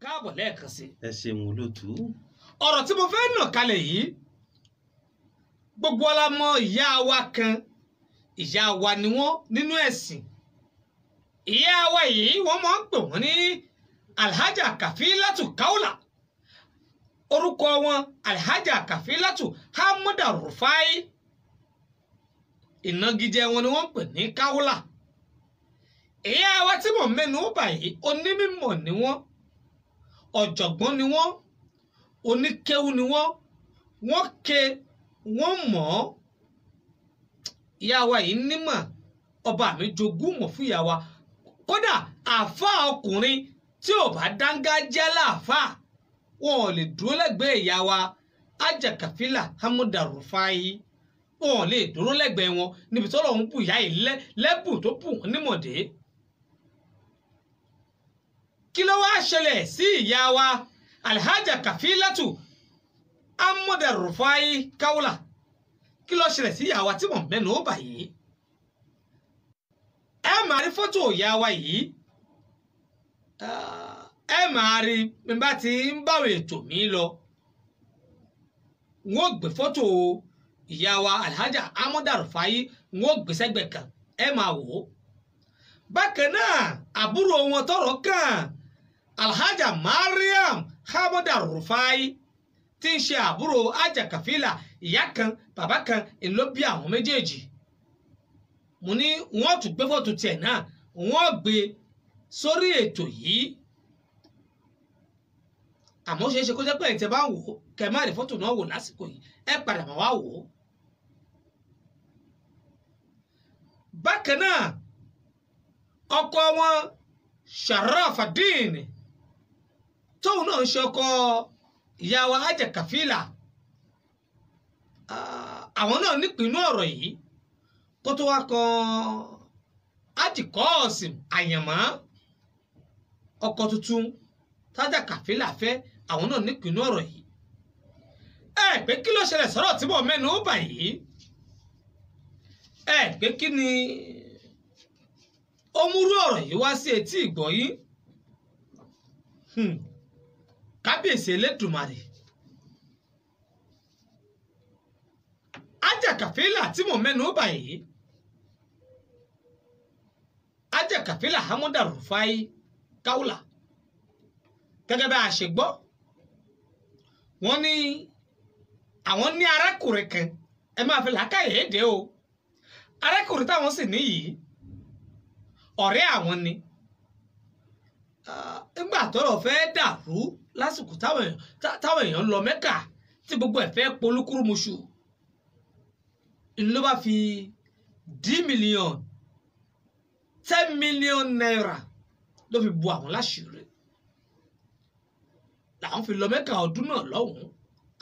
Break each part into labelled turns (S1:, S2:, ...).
S1: Káàbọ̀ lẹ́ẹ̀kan sí.
S2: Ẹ ṣeun olóòtú.
S1: Ọ̀rọ̀ tí mo fẹ́ nà kalẹ̀ yìí, gbogbo wa la mọ̀ ìyá wa kan, ìyá wa ni wọ́n nínú ẹ̀sìn. Ìyá wa yìí wọ́n máa ń pè wọ́n ní Alhaja Kafilatu Kaula. Orúkọ wọn Alhaja Kafilatu Hamuda Rufai. Ìnagijẹ wọn ni wọ́n ń pè ní Kaula. Ìyá wa tí mò ń mẹ́nu bà yìí, onímọ̀ ni wọ́n, ọ̀jọ̀gbọ́n ni wọ́n, oníkéwú ni wọ́n, wọ́n ké wọ́n mọ̀ ọ́. Ìyá wa yìí nímọ̀, ọba mi jogún mọ̀ fún ìyá wa. Kódà àáfàá ọkùnrin tí ò bá dángájá láàfáà, wọn ò lè dúró lẹ́gbẹ̀ẹ́ ìyá wa Alhaja Kafila Hamuda Rufai. Wọn ò lè dúró lẹ́gbẹ̀ẹ́ wọn níbi tọ́lọ̀ ń bù ìyá yìí lẹ́bùn tó bù wọ́n nímọ̀dé. Kí ló wá ṣẹlẹ̀ sí ìyá wa Alhaja Kafilatu Hamuda Rufai Kaula? Kí ló ṣẹlẹ̀ sí ìyá wa tí wọ́n mẹ́nu ó bà yìí? Ẹ máa rí fọ́tò ìyá wa yìí, ẹ máa rí bí bá ti ń báwọn ètò mi lọ. Wọ́n gbé fọ́tò ìyá wa Alhaja Hamuda Rufai, wọ́n gbé sẹ́gbẹ̀ẹ́ kan, ẹ máa wò ó. Bákan náà àbúrò wọn tọ́rọ̀ kàn, Alhaja Mariam Hamuda Rufai, tí ń ṣe àbúrò Alhaja Kafila, ìyá kan bàbá kan ló bí àwọn méjèèjì. Mo ní wọ́n tún gbé fọ́tò tiẹ̀ náà, wọ́n gbé sórí ètò yìí. Àmọ́ ṣeé ṣe kó jẹ́ pé ẹ̀ tẹ́ bá ń wò ó kẹ́ má rí fọ́tò náà wò lásìkò yìí, ẹ padà máa wá wò ó. Bákan náà ọkọ wọn Sharafadeen, tóun náà ń ṣe ọkọ ìyá wa Alhaja Kafila, àwọn náà nípinnu ọ̀rọ̀ yìí kó tó wá kan Alhaji Kaosim Àyànmọ́, ọkọ tuntun Alhaja Kafila fẹ́, àwọn náà nípinnu ọ̀rọ̀ yìí. Ẹ pé kí ló ṣẹlẹ̀ sọ̀rọ̀ tí mo mẹ́nu bà yìí? Ẹ pé kí ni ó múrú ọ̀rọ̀ yìí wá sí etí ìgbọ́ yìí? Kábíyèsí Elédùmarè. Alhaja Kafila tí mo mẹ́nu bà yìí, Alhaja Kafila Hamuda Rufai Kaula, gẹ́gẹ́ bá a ṣe gbọ́, wọ́n ní àwọn ní arákùnrin kan, ẹ máa fi làákàyè èdè o. Arákùnrin táwọn sì ní yìí, ọ̀rẹ́ àwọn ni. Nígbà tọ́rọ̀ fẹ́ dàrú lásìkò táwọn èèyàn lọ Mẹ́kà tí gbogbo ẹ̀ fẹ́ polúkúrúmuṣu, ló bá fi 10 million naira ló fi bu àwọn láṣìírí. Làwọn fi lọ Mẹ́kà ọdún náà lọ́hùn-ún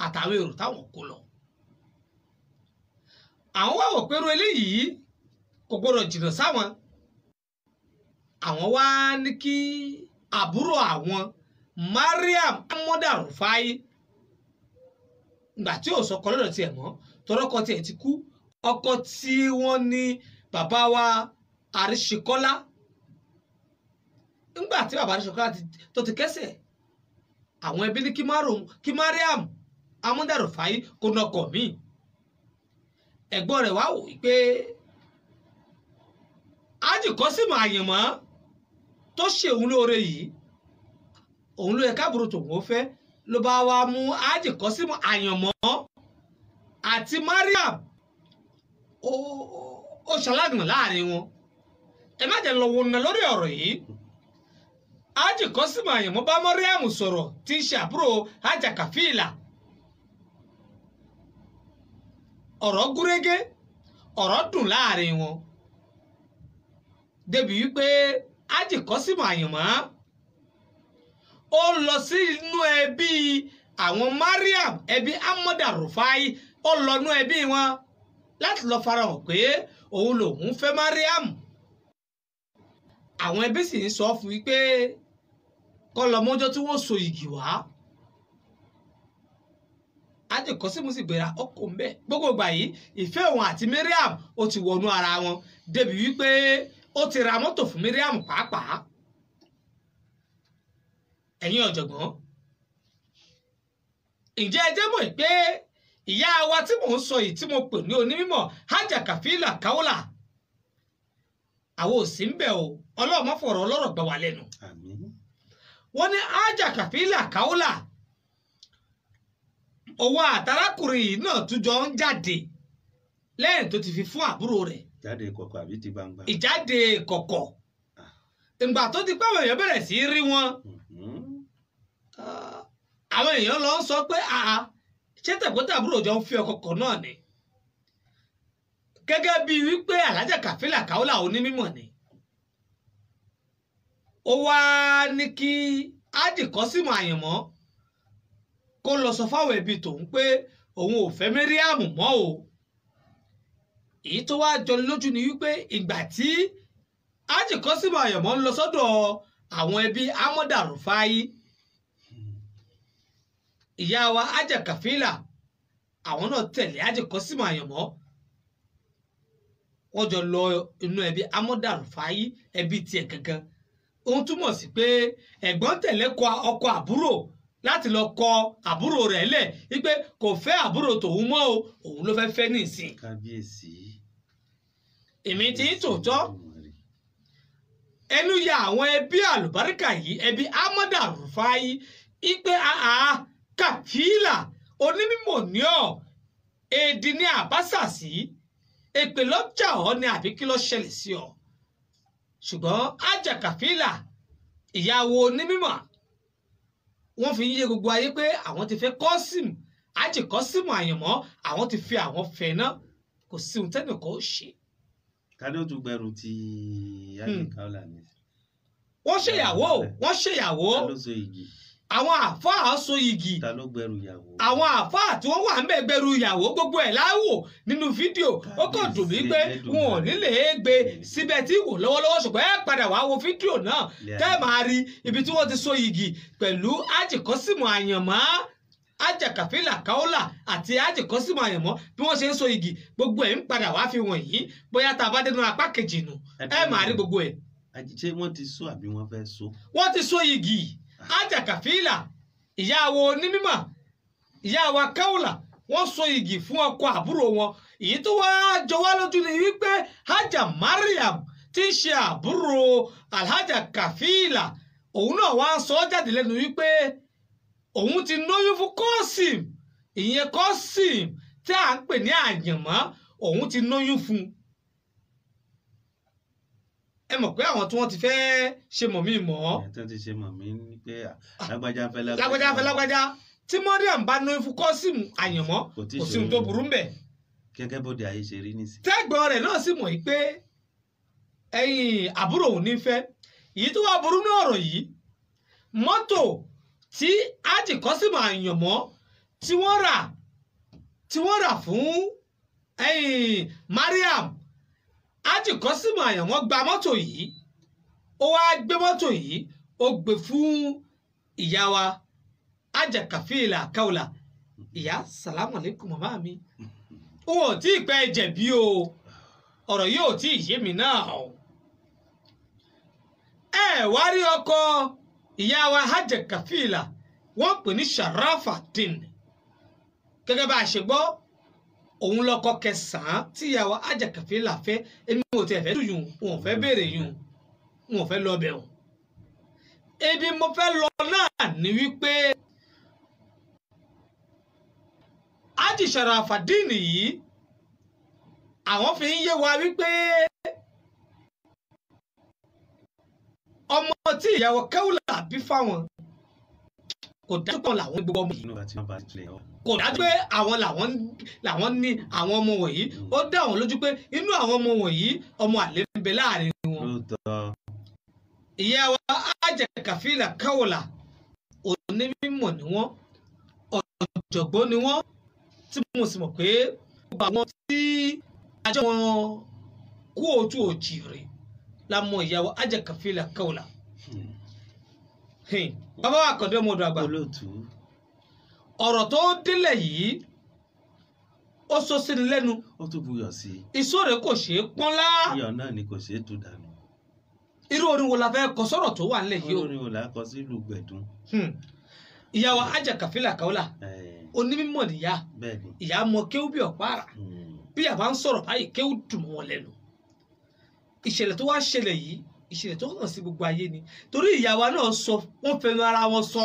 S1: àtàwọn èrò táwọn kó lọ. Àwọn wá wò pé irú eléyìí kò gbọdọ̀ jìnnà sáwọn. Àwọn wá ní kí àbúrò àwọn Mariam Hamuda Rufai, ìgbà tí ò sọkọ lọ́dọ̀ tiẹ̀ mọ́, tọrọkọ tiẹ̀ ti kú, ọkọ tí wọ́n ní bàbá wa Àríṣekọ́lá. Ńgbà tí bàbá Àríṣekọ́lá tó ti kẹ́sẹ̀, àwọn ẹbí ní kí Mariam Hamuda Rufai kó nọkọ̀ míì. Ẹ̀gbọ́n rẹ̀ wá wò pé Alhaji Kaosim Àyànmọ́ tó ṣe òun lóore yìí, òun ló yẹ káàbùrò tòun ó fẹ́, ló bá wa mú Alhaji Kaosim Àyànmọ́ àti Mariam, ó ṣalágàn láàrin wọn. Ẹ má jẹ́ lọ wo nà lórí ọ̀rọ̀ yìí. Alhaji Kaosim Àyànmọ́ bá Mariam sọ̀rọ̀ tí ń ṣe àbúrò Alhaja Kafila. Ọ̀rọ̀ gúrégé, ọ̀rọ̀ dùn láàrin wọn débi wípé Alhaji Kaosim Àyànmọ́ ó lọ sí inú ẹbí àwọn Mariam, ẹbí Hamuda Rufai, ó lọ inú ẹbí wọn láti lọ farahàn pé òun lòun fẹ́ Mariam. Àwọn ẹbí sì ń sọ fún wípé kó lọ mọ́jọ́ tí wọ́n so igi wá. Alhaji Kaosim sì gbéra ọkọ̀ ń bẹ̀. Gbogbo ìgbà yìí ìfẹ́ òun àti Mariam ó ti wọnú ara wọn débi wípé ó ti ra mọ́tò fún Mariam pàápàá. Ẹ̀yin ọ̀jọ̀gbọ́n, ǹjẹ́ ẹ jẹ́ mọ̀ pé ìyá wa tí mò ń sọ yìí tí mo pè ní onímọ̀ Hajja Kafila Kaola, àwọn ò sí ń bẹ̀ o, Ọlọ́run má fọ̀rọ̀ ọlọ́rọ̀ gbà wá lẹ́nu. Wọ́n ní Hajja Kafila Kaola òun àtàrákùnrin yìí náà tún jọ ń jáde lẹ́yìn tó ti fi fún àbúrò rẹ̀.
S2: Jáde kọ̀kọ̀ àbí ti gbangba?
S1: Ìjáde kọ̀kọ̀. Ìgbà tó ti pàwọn èèyàn bẹ̀rẹ̀ sí í rí wọn, àwọn èèyàn lọ ń sọ pé àá ṣé tẹ̀gbọ́ntàbúrò jọ ń fi ọkọ kan náà ni, gẹ́gẹ́ bíi wípé Alhaja Kafila Kaola onímọ̀ ni. Ó wá ní kí Hájì Kọ́símù Àyànmọ́ kó lọ sọ fáwọn ẹbí tòun pé òun ò fẹ́ Mariam mọ́ o. Èyí tó wá jọni lójú ni wípé ìgbà tí Hájì Kọ́símù Àyànmọ́ ń lọ sọ́dọ̀ àwọn ẹbí Amọ́dà Rufai, ìyá wa Hajja Kafila àwọn náà tẹ̀lé Hájì Kọ́símù Àyànmọ́, wọ́n jọ lọ inú ẹbí Amọ́dà Rufai, ẹbí tiẹ̀ gangan. Ohun túmọ̀ sí pé ẹ̀gbọ́n tẹ̀lé ọkọ àbúrò láti lọ kọ àbúrò rẹ̀ lẹ̀ wípé kò fẹ́ àbúrò tòun mọ́ o, òun ló fẹ́ fẹ́ nísìn.
S2: Kábíyèsí.
S1: Èmi ti ń tòótọ́ ẹnu ya àwọn ẹbí àlùbáríkà yìí, ẹbí Amọ́dà Rufai, wípé àá Kafila onímọ̀ ní ọ̀, èdè ní àbáṣà sí, èpè lọ́jà ọ́ ni àbí kí ló ṣẹlẹ̀ sí ọ. Ṣùgbọ́n Hajja Kafila ìyàwó onímọ̀ wọ́n fi ń yé gbogbo ayé pé àwọn ti fẹ́ Kọ́símù, Hájì Kọ́símù Àyànmọ́ àwọn ti fi àwọn fẹ́ náà, kò sí ohun tẹ́nìkan ó ṣe.
S2: Ká ló tún gbẹrù ti Hajja Kaola ni?
S1: Wọ́n ṣèyàwó, wọ́n ṣèyàwó.
S2: Ta ló so igi?
S1: Àwọn àfáà so igi.
S2: Ta ló gbẹrù ìyàwó?
S1: Àwọn àfáà tí wọ́n wà ń bẹ̀ gbẹrù ìyàwó, gbogbo ẹ̀ láwò nínú fídíò. Ó kàn dùn mí pé wọn ò ní lè gbé síbẹ̀ tí wò lọ́wọ́lọ́wọ́, ṣùgbọ́n ẹ padà wá wo fídíò náà tẹ́ máa rí ibi tí wọ́n ti so igi pẹ̀lú Hájì Kọ́símù Àyànmọ́, Hajja Kafila Kaola àti Hájì Kọ́símù Àyànmọ́ bí wọ́n ṣe ń so igi, gbogbo ẹ̀ ń padà wá fi wọ̀nyí. Bóyá tá a bá dénú apá kejì nù ẹ máa rí gbogbo ẹ̀.
S2: Ṣé wọ́n ti so àbí wọ́n fẹ́ so?
S1: Wọ́n ti so igi. Hajja Kafila ìyàwó onímọ̀, ìyá wa Kaola, wọ́n so igi fún ọkọ àbúrò wọn. Èyí tó wá jọ wá lójú ni wípé Hajja Mariam tí ń ṣe àbúrò Alhaja Kafila, òun náà wá sọ jáde lẹ́nu wípé òun ti lóyún fún Kọ́sìm, ìyẹn Kọ́sìm tí à ń pè ní Àyànmọ́, òun ti lóyún fún. Ẹ mọ̀ pé àwọn tí wọ́n ti fẹ́ ṣe mọ̀ mí mọ́.
S2: Ẹ̀ tó ti ṣe mọ̀ mí ní pé lágbájá fẹ́ lágbájá.
S1: Lágbájá fẹ́ lágbájá. Tí Mariam bá lóyún fún Kọ́sìm Àyànmọ́, kò sí ohun tó burú ńbẹ̀.
S2: Gẹ́gẹ́ bó de ayé ṣe rí nísìnyí.
S1: Tẹ́gbọ́n rẹ̀ náà sì mọ̀ yìí pé ẹ̀yìn àbúrò òun ní fẹ́. Èyí tó wá burú ní ọ̀rọ̀ yìí, mọ́tò tí Hájì Kọ́símù Àyànmọ́ tí wọ́n rà fún ẹ̀yìn Mariam, Hájì Kọ́símù Àyànmọ́ gba mọ́tò yìí, ó wá gbé mọ́tò yìí, ó gbé fún ìyá wa Hajja Kafila Kaola. Ìyá, sàlámù alaykum màmá mi, òun ò tí ì pẹ́ jẹ̀bi o, ọ̀rọ̀ yìí ò tí ì yé mi náà o. Ẹ wá rí ọkọ ìyá wa Hajja Kafila, wọ́n pè ní Sharafadin. Gẹ́gẹ́ bá a ṣe gbọ́, òun lọkọ kẹsàn-án tí ìyá wa Hajja Kafila fẹ́. Èmi ò tiẹ̀ fẹ́ dùn yùn, wọn ò fẹ́ béèrè yùn, wọn ò fẹ́ lọ bẹ̀ wọ́n. Ibi mo fẹ́ lọ náà ni wípé Hájì Sharafadin yìí, àwọn fi ń yé wa wípé ọmọ tí ìyàwó Kaola bí fáwọn kò dájú pé làwọn gbogbo ọmọ yìí, kò dájú pé àwọn làwọn ní àwọn ọmọ wọ̀nyí. Ó dá àwọn lójú pé inú àwọn ọmọ wọ̀nyí ọmọ àlè ń bẹ láàrin wọn. Ìyá wa Hajja Kafila Kaola onímọ̀ ni wọ́n, ọ̀jọ̀gbọ́n ni wọ́n, tí mo sì mọ̀ pé gbogbo àwọn tí àjọ wọn kú òtún òjìrè la mọ ìyá wa Hajja Kafila Kaola. Bàbá wa Àkàndé ọmọ ọdọ àgbà, ọ̀rọ̀ tó délẹ̀ yìí ó sọ sí ni lẹ́nu,
S2: ó tún buyọ̀ sí i,
S1: ìṣó rẹ̀ kò ṣeé pọ́nlá,
S2: iyọ̀ náà ni kò ṣeé tú dànù.
S1: Irú orin wo la fẹ́ kọ sọ̀rọ̀ tó wà nílẹ̀ yìí o?
S2: Orin wo la kọ sí ìlú gbẹ̀dún?
S1: Ìyá wa Haja Kafila Kaola, onímọ̀ nìyá, ìyá mọ kéwú bí ọ̀pá àrà. Bí àbá ń sọ̀rọ̀ báyìí, kéwú dùn mọ́ wọn lẹ́nu. Ìṣẹ̀lẹ̀ tó wá ṣẹlẹ̀ yìí, ìṣẹ̀lẹ̀ tó hàn sí gbogbo ayé ni, torí ìyá wa náà sọ, wọ́n fẹnu ara wọn sọ.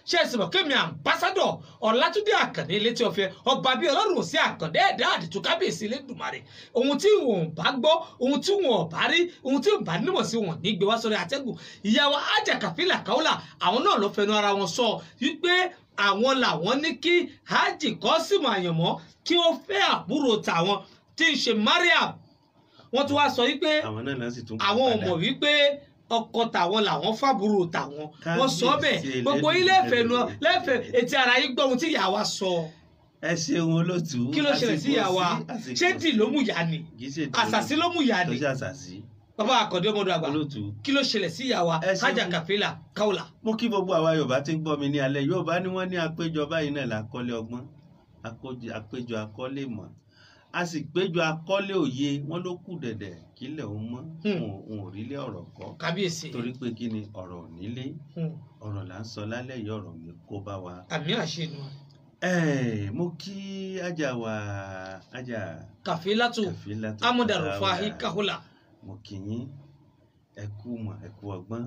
S1: Ṣé ẹ sì mọ̀ kémi àmbásádọ̀ Ọlátúndé Àkàndé létí ọ̀fẹ́ ọba bíi ọlọ́run sí Àkàndé ẹ̀dá àdìtú kábíyèsí Elédùmarè. Ohun tí wọn ò bá gbọ́, ohun tí wọn ò bá rí, ohun tí wọn bá nímọ̀ sí, wọn ní gbé wá sórí àtẹ́gùn. Ìyá wa Haja Kafila Kaola, àwọn náà ló fẹnu ara wọn sọ wípé àwọn làwọn ní kí Haji Kọ́símù Àyànmọ́ kí ó fẹ́ àbúrò tàwọn tí ń ṣe Mariam. Wọ́n tún wá sọ wípé àwọn ò mọ̀ wípé ọkọ tàwọn làwọn fàbúrò tàwọn. Wọ́n sọ bẹ́ẹ̀, gbogbo yín lẹ́fẹ̀ẹ́ nu lẹ́fẹ̀ẹ́ etí ara yín gbọ́ ohun tí ìyá wa sọ.
S2: Ẹ ṣeun olótú.
S1: Kí ló ṣẹlẹ̀ sí ìyá wa? Ṣé dì ló mú ìyá ni? Àṣàsí ló mú ìyá ni? Bàbá Àkàndé ọmọdé àgbà, kí ló ṣẹlẹ̀ sí ìyá wa Haja Kafila Kaola?
S2: Mo kí gbogbo àwa Yorùbá tí ń gbọ́ mi ní alẹ́. Yorùbá ni wọ́n ní àpéjọ báyìí náà làkọ́lé ọgbọ́n, àpéjọ àkọ́lé mọ̀, a sì péjọ akọ́lé òye. Wọn ló kù dẹ̀dẹ̀ kílẹ̀ òun mọ́, òun ò rílé ọ̀rọ̀ kọ́.
S1: Kábíyèsí.
S2: Torí pé kí ni ọ̀rọ̀ ò nílé, ọ̀rọ̀ là ń sọ lálẹ́ yìí, ọ̀rọ̀ mi kó bá wa.
S1: Àmì àṣẹ nu.
S2: Mo kí Haja wa Haja
S1: Kafilatu Amuda Rufahi Kaola.
S2: Mo kí yín, ẹ kú mọ̀, ẹ kú ọgbọ́n.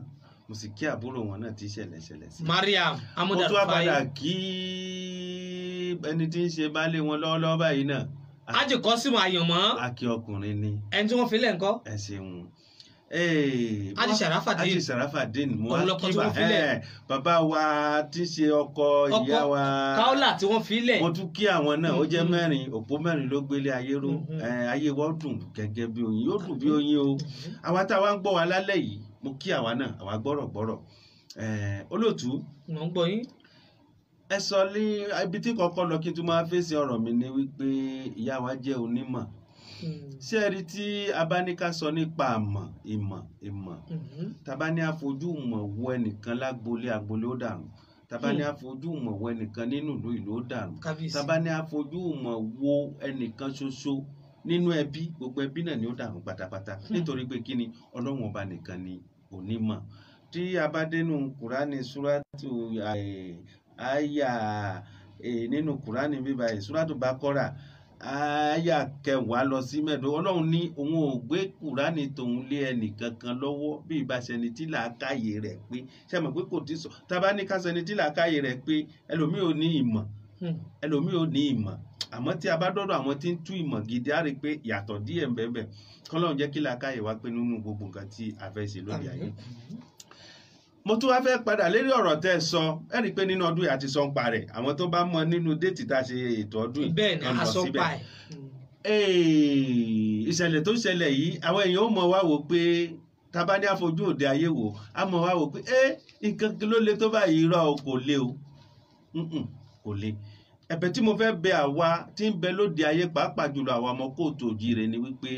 S2: Mo sì kí àbúrò wọn náà tí ṣẹlẹ̀ ṣẹlẹ̀ sí.
S1: Mariam Amuda Rufahi.
S2: Mo tún wá padà kí ẹni tí ń ṣe baálé wọn lọ́wọ́lọ́wọ́ báyìí náà,
S1: Haji Kọ́símù Àyànmọ́.
S2: Akí ọkùnrin ni.
S1: Ẹni tí wọ́n fi lẹ̀ ńkọ́.
S2: Ẹ ṣeun.
S1: Haji Sharafadeen.
S2: Haji Sharafadeen, mo wá kí bàbá wa tí ń ṣe ọkọ ìyá wa
S1: Kaola tí wọ́n fi lẹ̀.
S2: Mo tún kí àwọn náà, ó jẹ́ mẹ́rin, òpó mẹ́rin ló gbélé ayé ró. Ayé wa dùn gẹ́gẹ́ bí oyin, yóò dùn bí oyin o. Àwa tá a wá ń gbọ́ wa lálẹ́ yìí, mo kí àwa náà, àwa gbọ́rọ̀gbọ́rọ̀. Olóòtú.
S1: Mo ń gbọ́ yín.
S2: Ẹ sọ ní ibi tí kọ́kọ́ lọ kí n tún máa fèsì ọ̀rọ̀ mi ni wípé ìyá wa jẹ́ onímọ̀. Ṣé ẹ rí tí a bá ní ká sọ nípa àmọ̀ ìmọ̀ ìmọ̀, tàbá ní àfojú mọ̀ wo ẹnìkan lágbolé, agbolé ó dàrú. Tàbá ní àfojú mọ̀ wo ẹnìkan nínú ìlú, ìlú ó dàrú. Tàbá ní àfojú mọ̀ wo ẹnìkan ṣoṣo nínú ẹbí, gbogbo ẹbí náà ni ó dàrú pátápátá. Nítorí pé kí ni Ọlọ́run ọba nìkan ni onímọ̀. Tí a bá dénú Kùránì súrátù àyà nínú Kùránì bíbá yìí, súrátù Bákọ́rà àyà 10 lọ sí 15, Ọlọ́run ní òun ò gbé Kùránì tòun lé ẹnìkankan lọ́wọ́ bí ìbáṣẹni tí làákàyè rẹ̀ pé. Ṣé mọ̀ pé kò tí sọ tábà ní kásẹni tí làákàyè rẹ̀ pé, ẹlòmíì ò ní ìmọ̀, ẹlòmíì ò ní ìmọ̀. Àmọ́ tí a bá dọ́dọ̀ àwọn tí ń tú ìmọ̀ gidi, á rí i pé ìyàtọ̀ díẹ̀ ń bẹ bẹ. Kọ́lọ́run jẹ́ kí làákàyè wá pé nínú gbogbo nǹkan tí a fẹ́ ṣe lóde ayé. Mo tún wá fẹ́ padà lérí ọ̀rọ̀ tẹ́ ẹ sọ. Ẹ rí i pé nínú ọdún yìí àti sọ ń pa rẹ̀, àwọn tó bá mọ nínú déètì tá a ṣe ètò ọdún yìí
S1: kan lọ síbẹ̀.
S2: Ìṣẹ̀lẹ̀ tó ṣẹlẹ̀ yìí, àwọn èèyàn ó mọ̀ wá wò pé tá bá ní àfojú òde ayé wò, á mọ̀ wá wò pé nǹkan ló le tó báyìí. Irọ́ o, kò le o, kò le. Ẹ̀bẹ̀ tí mo fẹ́ bẹ̀ àwa tí ń bẹ lóde ayé, pàápàá jùlọ àwa ọmọ kóòtù òjìrè ni wípé,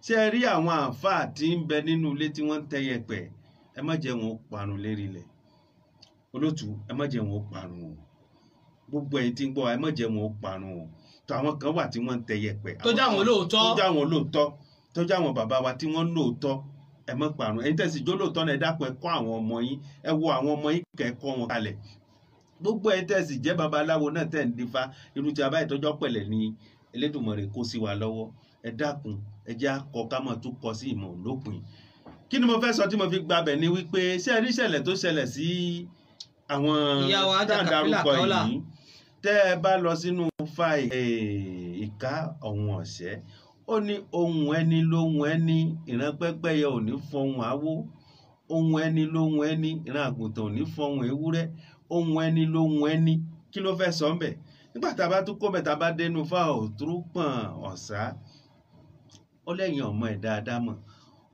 S2: ṣé ẹ rí àwọn àǹfààní tí ń bẹ nínú ilé tí wọ́n ń tẹ́ yẹ̀pẹ̀, ẹ má jẹ́ wọn ó parun lérí ilẹ̀. Olótú, ẹ má jẹ́ wọn ó parun o. Gbogbo ẹ̀yin tí ń gbọ́, ẹ má jẹ́ wọn ó parun o. Tó àwọn kan wà tí wọ́n ń tẹ yẹ̀pẹ̀,
S1: tó jẹ́ àwọn olóòótọ́,
S2: tó jẹ́ àwọn olóòótọ́, tó jẹ́ àwọn bàbá wa tí wọ́n ń lóòótọ́, ẹ má parun. Ẹ̀yin tẹ̀sí jó lóòótọ́ náà, ẹ dákun, ẹ kọ́ àwọn ọmọ yín, ẹ wo àwọn ọmọ yín kẹ́ ẹ kọ́ wọn kalẹ̀. Gbogbo ẹ̀yin tẹ̀sí jẹ́ babaláwo náà tẹ̀ ń dífá, irú tí a bá ìtọ́jọ́ pẹ̀lẹ́ ni Elédùmarè kó sí wa lọ́wọ́. Ẹ dákun, ẹ jẹ́ akọ ká mọ̀ tó kọ sí ìmọ̀ lópin. Kí ni mo fẹ́ sọ tí mo fi gbabẹ̀ ni wípé, ṣé ẹ rí ìṣẹ̀lẹ̀ tó ṣẹlẹ̀ sí àwọn tá à ń darúkọ yìí? Tẹ́ ẹ bá lọ sínú fáì ìka ọ̀hún ọ̀sẹ́, ó ní ohun ẹni lóhun ẹni, ìran pẹ́pẹ́yẹ ò ní fọhùn awó. Ohun ẹni lóhun ẹni, ìran àgùntàn ò ní fọhùn ewúrẹ́. Ohun ẹni lóhun ẹni. Kí ló fẹ́ sọ ńbẹ̀? Nígbà tá a bá tún kó bẹ̀, tá a bá dénú fáì òtúrúpọ̀n ọ̀sá, ó lẹ́yìn ọmọ ẹ̀ dáadáa mọ̀,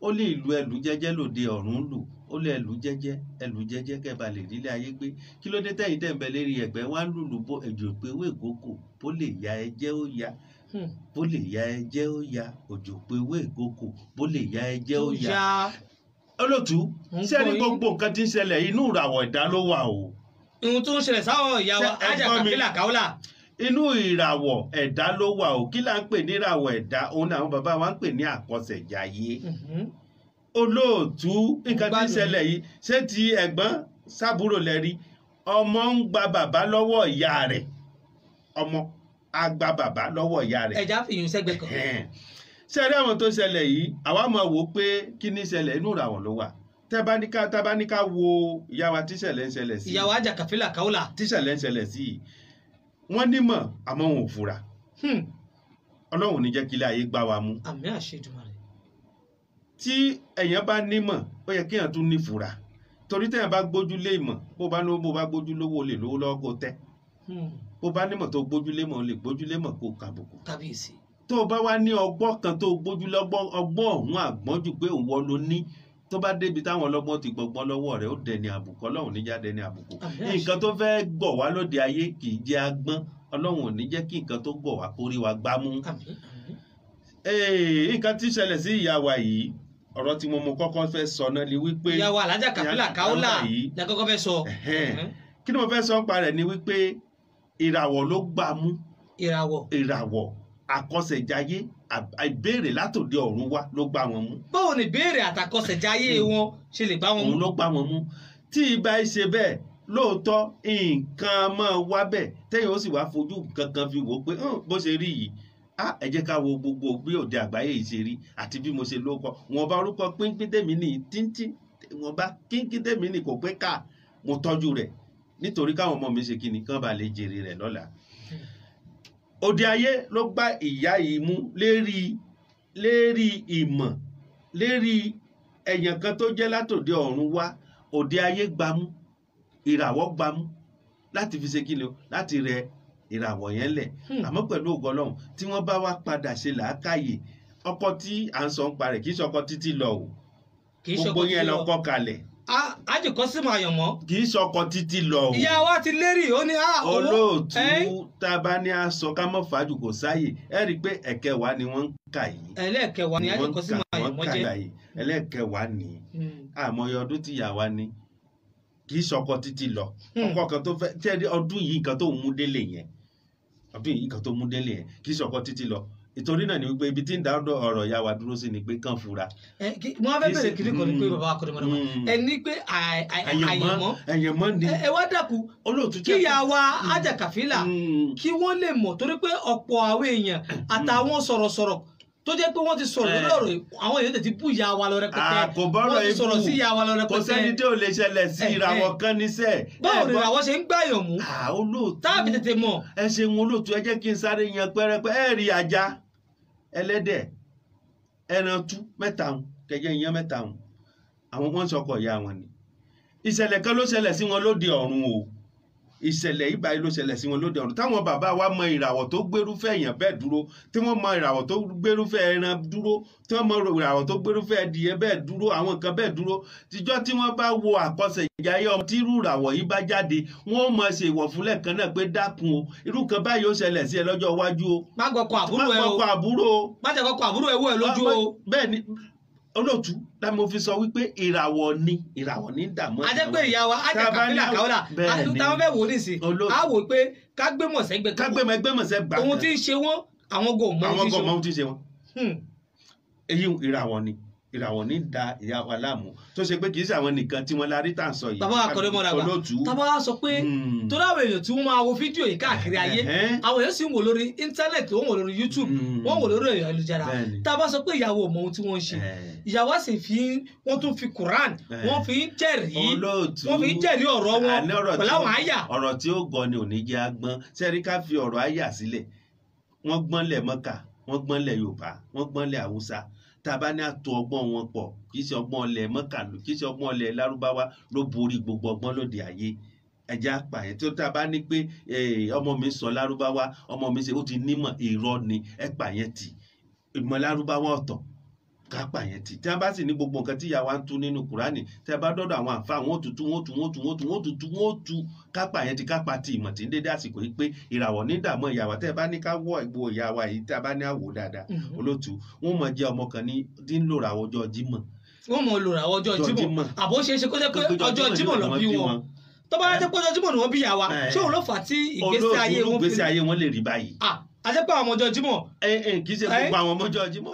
S2: ó lé ìlú ẹlù jẹ́jẹ́ lòde ọ̀run lù, ó lé ẹlù jẹ́jẹ́, ẹlù jẹ́jẹ́ kẹ́ bá lè rílé ayé gbé. Kí ló dé tẹ̀yìn tẹ̀ ń bẹ lérí ẹ̀gbẹ́ wá ń lùlù bó ẹ̀jọ̀ pé ewé ìkókò bó lè ya ẹ jẹ́ ó ya, bó lè ya ẹ jẹ́ ó ya, òjò pé ewé ìkókò bó lè ya ẹ jẹ́ ó ya. Olótú, ṣé ní gbogbo nǹkan tí ń ṣẹlẹ̀ inú ìràwọ̀ ẹ̀dá ló wà o.
S1: Ohun tó ń ṣẹlẹ̀ sáwọn ìyá wa Haja Kafila Kaola,
S2: inú ìràwọ̀ ẹ̀dá ló wà o. Kí là ń pè ní ìràwọ̀ ẹ̀dá? Òun làwọn bàbá wa ń pè ní àkọsẹ̀jayé. Olóòtú, nǹkan tí ń ṣẹlẹ̀ yìí ṣé ti ẹ̀gbọ́n sábúrò lẹ́rí? Ọmọ ń gba bàbá lọ́wọ́ ìyá rẹ̀, ọmọ á gba bàbá lọ́wọ́ ìyá rẹ̀.
S1: Ẹja fi ìyún sẹ́gbẹ̀ kan.
S2: Ṣé rí àwọn tó ṣẹlẹ̀ yìí, àwa máa wò ó pé kí ní ṣẹlẹ̀, inú ìràwọ̀ ló wà. Tẹ́ bá ní ká wo ìyá wa tíṣẹ̀lẹ̀ ń ṣẹlẹ̀ sí.
S1: Ìyá wa Aja Kafila Kaola.
S2: Tíṣẹ̀lẹ̀ ń ṣẹlẹ̀ sí yìí, wọ́n nímọ̀ àmọ́ wọn ò fura. Ọlọ́run ò ní jẹ́ kí ilé ayé gbá wa mú.
S1: Àmín àṣẹ Èdùmàrè.
S2: Tí èèyàn bá nímọ̀, ó yẹ kéèyàn tún ní fura, torí téèyàn bá gbójú lé ìmọ̀, bó bá lówó, bó bá gbójú lówó, o lè lówó lọ́wọ́ kó tẹ́. Bó bá nímọ̀ tó gbójú lé mọ̀, o lè gbójú lé mọ̀ kó kàbùkù.
S1: Kábíyèsí.
S2: Tó o bá wá ní ọgbọ́n kan tó gbójú lọ́gbọ́n, ọgbọ́n ọ̀hún àgbọ́njù pé òun wọ́ ló ní, tó bá débi táwọn ọlọ́gbọ́n ti gbọgbọ́n lọ́wọ́ rẹ̀, ó dẹni àbùkù. Ọlọ́run ní já dẹni àbùkù. Nǹkan tó fẹ́ gọ̀ wá lóde ayé kì í jẹ́ agbọ́n. Ọlọ́run ò ní jẹ́ kí nǹkan tó gọ̀ wá kó rí wa gbámú. Nǹkan tí ṣẹlẹ̀ sí ìyá wa yìí, ọ̀rọ̀ tí mo kọ́kọ́ fẹ́ sọ náà ni wípé
S1: ìyá wa Alájà Kafila Kaola la kọ́kọ́ fẹ́ sọ.
S2: Kí ni mo fẹ́ sọ nípa rẹ̀ ni wípé ìràwọ̀ ló gbá mú. Ìràwọ̀ àkọsẹ̀jayé, ìbéèrè látòde ọ̀run wá ló gbá wọn mú.
S1: Báwo ni ìbéèrè àtàkọsẹ̀jayé wọn ṣe lè gbá wọn mú?
S2: Òun ló gbá wọn mú. Tí ibà ṣe bẹ́ẹ̀ lóòótọ́, nǹkan máa wá bẹ́ẹ̀ tẹ́yìn ó sì wá fojú kankan fi wò ó pé bó ṣe rí yìí, ẹ jẹ́ ká wo gbogbo bí òde àgbáyé yìí ṣe rí àti bí mo ṣe lóko. Wọn bá orúkọ pínpín tèmi ní tíntín, wọn bá kínkín tèmi ní kò pé ká mo tọ́jú rẹ̀ nítorí káwọn ọmọ mi ṣe kí ni kán bá lè jèrè rẹ̀ lọ́la. Òde ayé ló gbá ìyá yìí mú lérí ìmọ̀, lérí ẹ̀yàn kan tó jẹ́ látòde ọ̀run wá. Òde ayé gbámú, ìràwọ̀ gbámú láti fi ṣe kí ni o, láti rẹ ìràwọ̀ yẹn lẹ̀. Àmọ́ pẹ̀lú ògo Ọlọ́run, tí wọ́n bá wá padà ṣe làákàyè, ọkọ tí à ń sọ ń parẹ̀ kì í ṣọkọ títí lọ o, gbogbo yẹn lọ kọ́ kalẹ̀.
S1: Àjùkọ́ sí máa yàn mọ́.
S2: Kì í ṣọkọ títí lọ o.
S1: Ìyá wa ti lérí, ó ní
S2: olóòtú, tá a bá ní aṣọ ká mọ̀ fàájù kò sáàyè. Ẹ rí i pé ẹ̀kẹwàá ni wọ́n ń kà yìí.
S1: Ẹlẹ́ẹ̀kẹwàá ni àjùkọ́ sí máa yàn mọ́ jẹ́.
S2: Ẹlẹ́ẹ̀kẹwàá ni àmọye ọdún tí ìyá wa ní, kì í ṣọkọ títí lọ. Ọkọ kan tó fẹ́ tẹ́ ọdún yìí, nǹkan tó ń mú délé yẹn, ọdún yìí nǹkan tó mú délé yẹn, kì í ṣọkọ títí lọ. Ìtorí náà ni wípé ibi tí ń dá ọ̀rọ̀ ìyá wa dúró sí ni pé kàn fura.
S1: Wọ́n fẹ́ bẹ̀rẹ̀ kiri kan ní pé bàbá akọ̀dọ̀mọdọ̀mọ ẹ ní pé àyànmọ́
S2: àyànmọ́ ni.
S1: Ẹ wá dákú
S2: olóòtú,
S1: kí ìyá wa Aja Kafila kí wọ́n lè mọ̀, torí pé ọ̀pọ̀ àwọn èèyàn àtàwọn sọ̀rọ̀sọ̀rọ̀ tó jẹ́ pé wọ́n ti sọ̀rọ̀ lórí ọ̀rọ̀, àwọn èèyàn tètè bú ìyá wa lọ rẹpẹtẹ, wọ́n ti sọ̀rọ̀ sí ìyá wa lọ rẹpẹtẹ.
S2: Kò sẹ́ni tí ò lè ṣẹlẹ̀ sí ìràwọ̀ kan níṣẹ́.
S1: Báwo ni ìràwọ̀ ṣe ń gbàyàn mú?
S2: Olóòtú,
S1: táàbì tètè mọ̀.
S2: Ẹ ṣeun olóòtú, ẹ jẹ́ kí n sáré yan pẹ́rẹpẹ́. Ẹ rí ajá, ẹlẹ́dẹ̀, ẹran tú mẹ́ta hùn, kẹjẹ iyán mẹ́ta hùn, àwọn wọn sọkọ ìyá wọn ni. Ìṣẹ̀lẹ̀ kan ló ṣẹlẹ̀ sí wọn lóde ọ̀run o. Ìṣẹ̀lẹ̀ ìbáyìí ló ṣẹlẹ̀ sí wọn lóde ọ̀run. Táwọn bàbá wa mọ ìràwọ̀ tó gbérúfẹ́ èèyàn bẹ́ẹ̀ dúró, tí wọ́n mọ ìràwọ̀ tó gbérúfẹ́ ẹran dúró, tí wọ́n mọ ìràwọ̀ tó gbérúfẹ́ ẹdìyẹ bẹ́ẹ̀ dúró, àwọn nǹkan bẹ́ẹ̀ dúró. Tíjọ́ tí wọ́n bá wo àkọsẹ̀jayé ọmọ tí irú ìràwọ̀ yìí bá jáde, wọ́n mọ ṣe ìwọ̀fúnlẹ̀ kan náà pé dákun o, irú kan báyìí ó ṣẹlẹ̀ sí ẹ lọ́jọ́ iwájú o.
S1: Má gbọ́kọ àbúrò ẹ o.
S2: Má gbọ́kọ àbúrò o.
S1: Má jẹ́ kọ́kọ àbúrò ẹ wò ẹ lójú o.
S2: Bẹ́ẹ̀ ni olóòtú, la mo fi sọ wípé ìràwọ̀ ni ìràwọ̀ ní dààmú.
S1: A jẹ́ pé ìyá wa Aja Kafila Kaola táwọn fẹ́ wò ní sí, a wò pé ká gbé mọ̀sẹ́ gbẹ.
S2: Ká gbé mọ̀sẹ́ gbà.
S1: Ohun tí ń ṣe wọ́n, àwọn kò mọ
S2: ohun tí ń ṣe wọ́n. Èyí ìràwọ̀ ni ìràwọ̀ ní da ìyá wa láàmú, tó ṣe pé kì í ṣe àwọn nìkan tí wọ́n la rí tà ń sọ yìí.
S1: Bàbá akọ̀dọ̀mọdàgbà
S2: olóòtú,
S1: tábà wá sọ pé torí àwọn èèyàn tí wọ́n máa wo fídíò yìí káàkiri ayé, àwọn èèyàn sì ń wò lórí íńtánẹ́ẹ̀tì, wọ́n wò lórí YouTube, wọ́n wò lórí ayélujára. Tábà sọ pé ìyàwó mọ ohun tí wọ́n ń ṣe, ìyàwó sì fi wọ́n tún fi Quran, wọ́n fi ń jẹ́rìí, wọ́n fi ń jẹ́rìí ọ̀rọ̀ wọn pẹ̀lú àwọn àyà.
S2: Ọ̀rọ̀ tí ó gọ ni ò ní jẹ́ agbọ́n. Sẹ́rí ká fi ọ̀rọ̀ àyà sílẹ̀, wọ́n gbọ́n lẹ̀ Mọ́kà, wọ́n gbọ́n lẹ̀ Yorùbá, wọ́n gbọ́n lẹ̀ Haúsá. Tá a bá ní àtò ọgbọ́n wọn pọ̀, kì í ṣe ọgbọ́n ilẹ̀ Mọ́kà, kì í ṣe ọgbọ́n ilẹ̀ Lárúbáwá ló borí gbogbo ọgbọ́n lóde ayé. Ẹja pààyàn tí ó tá a bá ní pé ọmọ mi sọ Lárúbáwá, ọmọ mi ṣe ó ti nímọ̀, irọ́ ni. Ẹ pààyàn tì, ìmọ̀ Lárúbáwá ọ̀tọ̀, ká pààyàn tì. Tí a bá sì ní gbogbo nǹkan tí ìyá wa ń tú nínú Kùránì, tí a bá dọ́dọ̀ àwọn àǹfà, wọ́n ó tú wọ́n ó tú wọ́n ó tú wọ́n ó tú wọ́n ó tú wọ́n ó tú, ká pààyàn tì, ká pa ti ìmọ̀ tí ń dédé àsìkò yìí pé ìràwọ̀ ní dààmú ìyá wa. Tẹ́ ẹ bá ní ká wọ́ ìgbò ìyá wa yìí, tí a bá ní àwò dáadáa, olóòtú, wọ́n mọ̀ jẹ́ ọmọ kan ní tí ń lòrà ọjọ́ Jímọ̀.
S1: Wọ́n mọ̀ lòrà ọjọ́ Jímọ̀, àbó ṣeé ṣe kó jẹ́ pé ọjọ́ Jímọ̀ lọ bí wọn. Tó bá jẹ́ pé ọjọ́ Jímọ̀ ni wọ́n bí ìyá wa, ṣé òun ló fà á tí ìgbésí ayé wọn
S2: fi lè rí báyìí?
S1: A jẹ́ pé àwọn ọmọ ọjọ́ Jímọ̀.
S2: Kì í ṣe gbogbo àwọn ọmọ ọjọ́ Jímọ̀.